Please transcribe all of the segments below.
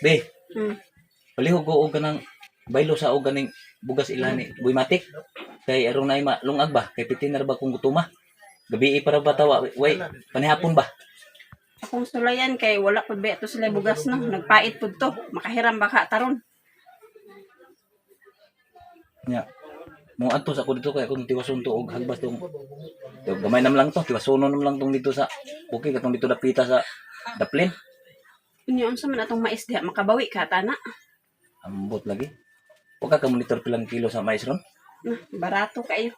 Be, palihog ko og kanang baylo sa og ganing bugas ilani buy matik. Kay aron na lungag ba kay pitin na ba kung gutuma. Gabi para ba tawa way panihapon ba. Akong sulayan kay wala pud ba to sila bugas no. Nagpait pud to. Makahiram baka taron. Nya. Mo adto sa ako dito kay akong tiwason to og hagbas tong to, gamay nam lang to tiwasonon nam lang tong dito sa bukid katong dito dapita sa daplin. Unya unsa man atong mais diha makabawi ka tana. Ambot lagi. Wa ka monitor pilang kilo sa mais ron. Na, barato kayo.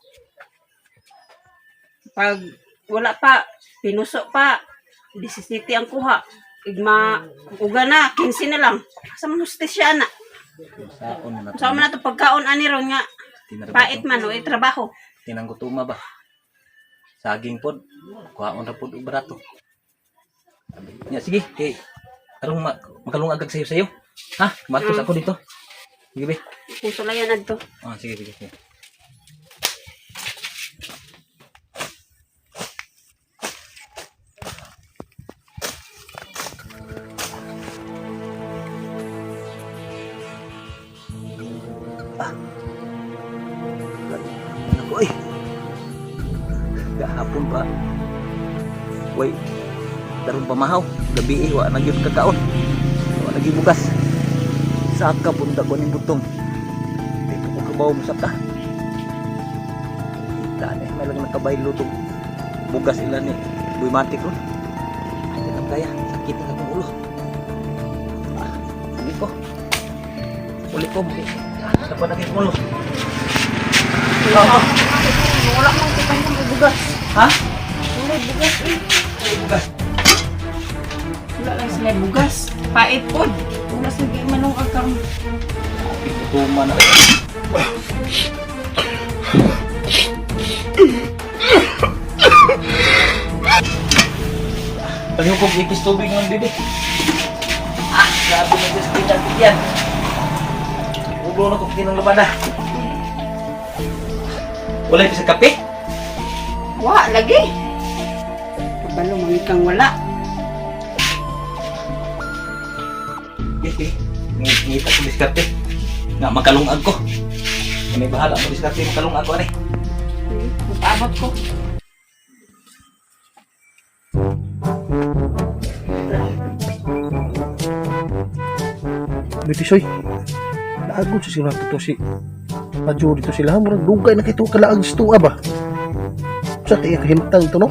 Pag wala pa, pinuso pa, 17 ang kuha. Igma, uga na, 15 na lang. Sa man hustisya na. Saon na to. Sa man na to pagkaon ani ron nga, Tinarba pait to. man o trabaho. Tinang gutuma ba. Saging pod kuhaon ra pod og barato. Nya sige kay arong makalungag kag sayo sayo. Ha? Matos ako dito. Sige be. Kung sulayan adto. Ah, sige sige sige. Ah. Ako eh. Gahapon pa. Way, darong pamahaw. Gabi eh, wa na gyud kakaon. Wa na gyud bugas. Saka punta ko ning butong. Di ko kabaw mo saka. Kita ni may lang nakabay lutong bugas ila ni Buimatik ron. Ay, di lang kaya. Sakit ang akong ulo. Ah, sige ko. Uli ko. Ah, dapat na kayong ulo. Ah, Wala man ko kang bugas. ha? Wala bugas eh. Ay, bugas. Wala lang sila bugas. Pait pod. Wala sila manungag karon. Pitutuma na. Palihukog ipis tubig ng bibi. Ah, grabe na Diyos kita yan. Ulo na ko ng labada. Wala ipis sa kape? Wa lagi. Kabalo man kang wala. Sige, ngita ko diskarte. Nga makalungag ko. May bahala mo diskarte makalungag ko ani. Magpaabot ko. Bitisoy. Laagod sa sila to si Padyo dito sila. Murag dugay na kito kalaag sa tuwa ba? Sa tiya kahimtang to no?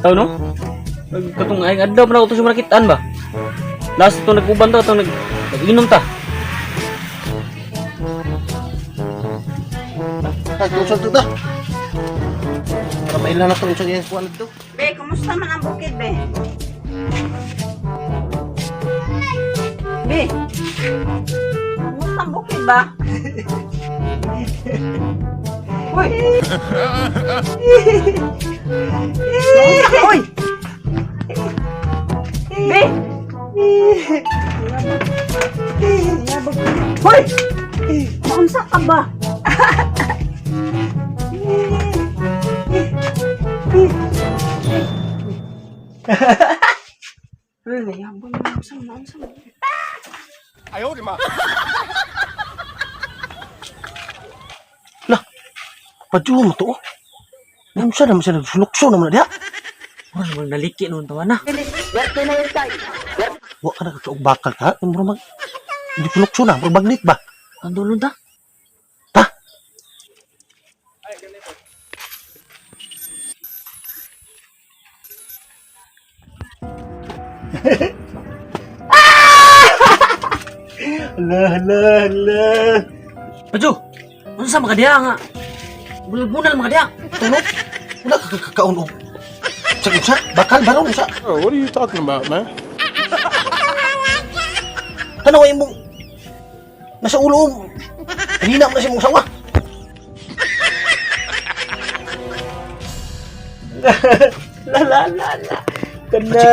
Tao no? Katong ay adlaw man ako to sa marakitaan ba? Last to nag-uban ta to nag nag-inom ta. Nagtusad to ta. Para maila na to unsa iyang kuan dito. Be, kumusta man ang bukid, be? Be, kumusta ang bukid ba? Uy! Kumusta ka, uy? Be! Hoy! Maunsa ka ba? Uy, nayabon na. Unsa man, unsa man. Lah. Padyo mo to. oh. Unsa naman sila sulukso naman na diha. Mura man naliki noon tawa na. Wa ka na og bakal ka. Mura mag di sulukso na, mura baglit ba? Ang dulon ta. Ta. Hala, hala, hala. Pajo. Unsa man ka diha nga? Bunal-bunal man ka diha. Tulo. Wala ka kakaon og sa unsa? Bakal ba ron unsa? Bro, what are you talking about, man? Tanaw imong nasa ulo mo. Kanina mo na si mong sawa. La la la la. Kana,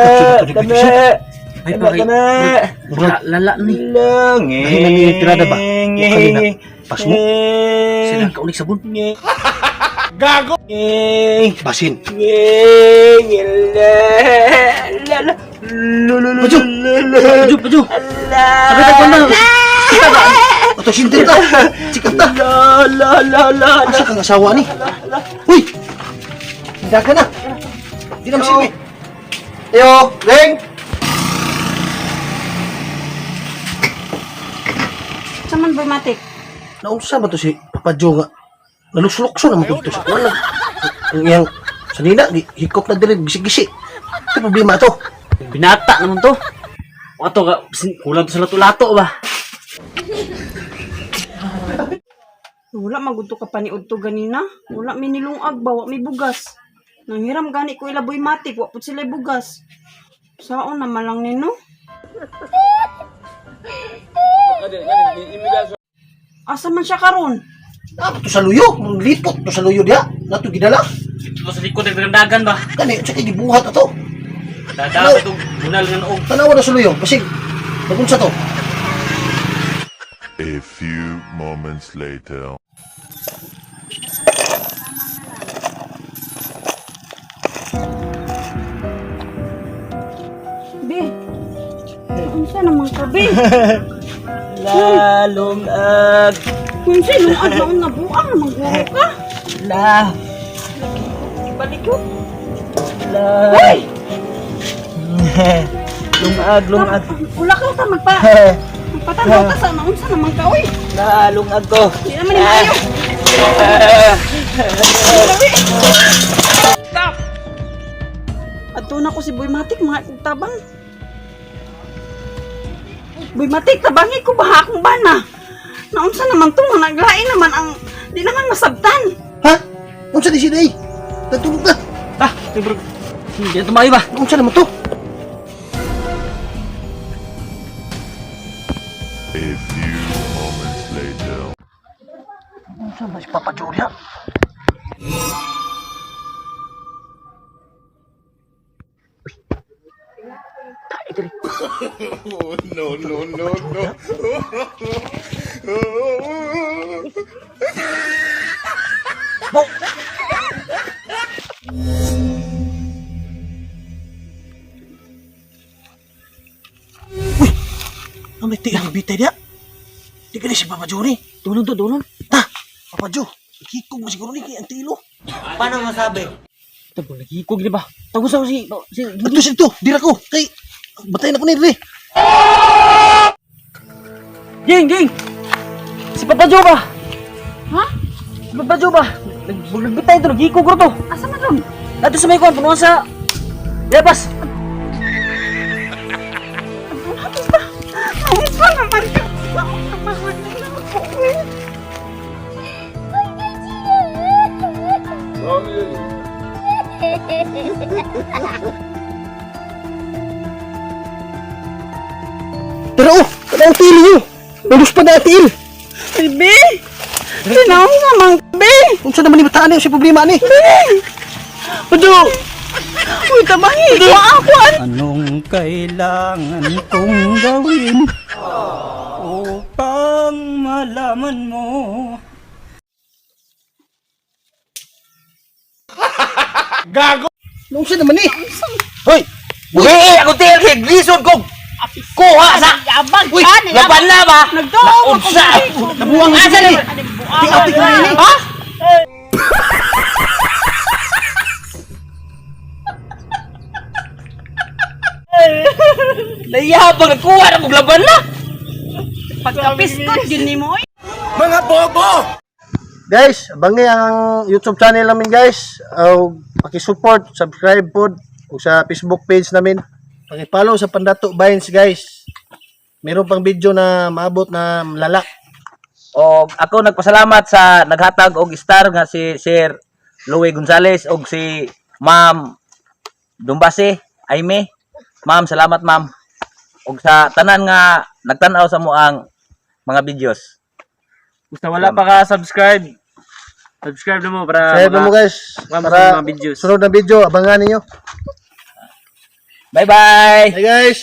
Kana, Ay pa kay Murag lala ni. Lang. Ay, nani tirada ba? Wa kanina. Pasmo. Sila kaunig sabon. Ngeng. Basin. Ngeng. La la la. Pajo! Pajo, pajo. Sakit ako na. Ato sindir ta. Sikat ta. La la la la. Asa kang asawa ni? Uy! Daga na. Di na masilbi. Yo, Leng! Sa man Boy Matik? Naunsa ba to si Papa Joe nga? Naluslukso naman to sa kuwan. Ang iyang sanina, hikop na dili, gisi-gisi. Ito problema to. Binata naman to. Ato ka, kulang to sa lato-lato ba? Wala magudto ka pa ni Udto ganina. Wala mi nilungag ba, wa mi bugas. Nanghiram gani ko ila Boy Matik, wa pud sila bugas. Saon naman lang nino? Asa man siya karon? Dapat to sa luyo. Lipot to sa luyo diha. Nato gidala. Dito sa likod nagdagan ba? Kani, sa kay gibuhat ato. Dada itong bunal nga noog. Tanawa na sa luyo. Basig, nagunsa to. A few moments later. Be. Unsa naman ka, be? Lalong ag Unsa lungag naon nga buang naman guro ka? la Ibalik ko. la. Uy! Lungag lungag. Ula ka ta magpa. Magpatanaw ta sa naunsa naman ka, uy. La lungag ko. Di naman ni maayo. Stop! Adto na ko si Boy Matik, mga ikog tabang. Boy Matik, tabangi ko ba akong bana? Naunsa naman to, naglain naman ang di naman masabtan. Ha? Unsa di siya day? Natulog na. Ah, bro. Hindi na tumayo ba? Unsa naman to? A few moments later. Unsa ba si Papa Joe diha? No, no, no, no. Ang may tiang bitay diha. Di ka ni si Papa Joe ni. Dulon to, dulon. Ta, Papa Joe, hikog mo siguro ni kay ang tilo. Ito, naghihikog di ba? Tagos ako si si Ato siya to, dira ko. Kay, batayin ako ni Re. Ging, ging. Si Papa Joe ba? Ha? Si Papa Joe ba? Nagbitay to, naghihikog ro to. Asa man ron? Ato sa may kuwan, punuan sa Labas. Naunsa naman ka? Naunsa naman ka? Uy. Pero oh, kanang tilo yun. Lulus pa na ang tiil. Be! Tinaw naman, be! Unsa naman ni bataan ni si problema ni? Pado! Uy, tabangi! Wa ako! Anong kailangan kong gawin upang malaman mo? Unsa naman ni? Hoy! Uy, ako tiil kay glisod ko. Kuha sa Yabag Uy, laban na ba? Nagdoon Naunsa. Nabuang Asa ni. ni? Ti-api ka ni. Ha? Nayabang nagkuha na kong laban na. Pagkapistot, yun ni mo, uy. Guys, abangi ang YouTube channel namin guys. O paki-support, subscribe pod o sa Facebook page namin. Paki-follow sa Pandato Vines guys. Meron pang video na maabot na lala. Og ako nagpasalamat sa naghatag og star nga si Sir Louie Gonzales og si Ma'am Dumbase Aime. Ma'am, salamat ma'am. Og sa tanan nga nagtan-aw sa mo ang mga videos. Basta wala pa ka subscribe. Subscribe na mo para Subscribe na mo guys mga para mga videos. sunod na video abangan ninyo. Bye-bye. Hey guys.